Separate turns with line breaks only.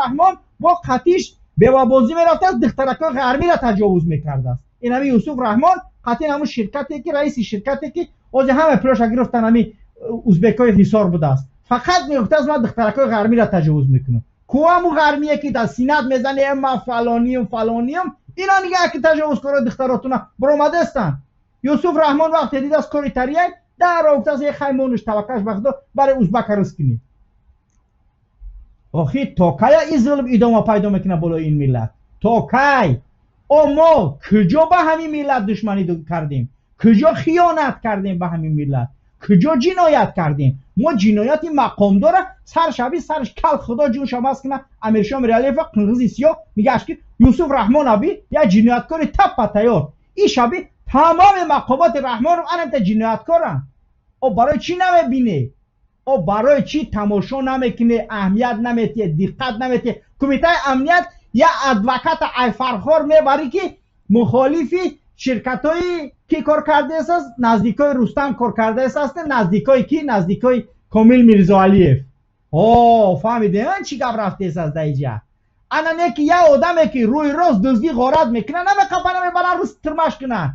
Раҳмон бо қатиш бевабозӣ мерафтааст, духтаракҳои ғармиро таҷовуз мекардааст. Ин ҳами Юсуф Раҳмон қатъи ҳамун ширкате ки раиси ширкате ки ҳозир ҳама пулаша гирифтан, ҳами узбекҳои Ҳисор будааст. Фақат мегуфтааст, ман духтаракҳои ғармиро таҷовуз мекунам. Ку ҳаму ғармие ки дар синат мезане, ман фалониюм, фалониюм, ино нигаҳ ки таҷовузкорои духтаротуна баромадастанд. Юсуф Раҳмон вақте дидааст кори тарияй, дарро гуфтааст, е хай, монуш, таваккаш ба Худо, барои узбака ризқ кунӣ. Охи, то кая ин зулм идома пайдо мекунад болои ин миллат? То кай? О, мо куҷо ба ҳамин миллат душманӣ кардем? Куҷо хиёнат кардем ба ҳамин миллат? Куҷо ҷиноят кардем мо? Ҷинояти мақомдора саршави сарш кал, Худо ҷунша мас куна, Амиршо Миралиева қирғизи сиёҳ мегашт ки Юсуф Раҳмон аби як ҷинояткори таппа тайёр. Ин шаби тамоми мақомоти Раҳмонов анамта ҷинояткоранд. О, барои чӣ намебине? О, барои чӣ тамошо намекуне, аҳамият наметиҳе, диққат наметиҳе? Кумитаи амният як адвоката айфархор мебарӣ ки мухолифи ширкатҳои ки кор кардааст, наздикои Рустам кор кардааст, наздикои ки, наздикои Комил Мирзоалиев. О, фаҳмидем, чӣ гап рафтааст дар иҷа. Ана не ки як одаме ки рӯи рост дуздӣ, ғорат мекунад, намеқапа, намебаранд рӯз тирмаш кунад.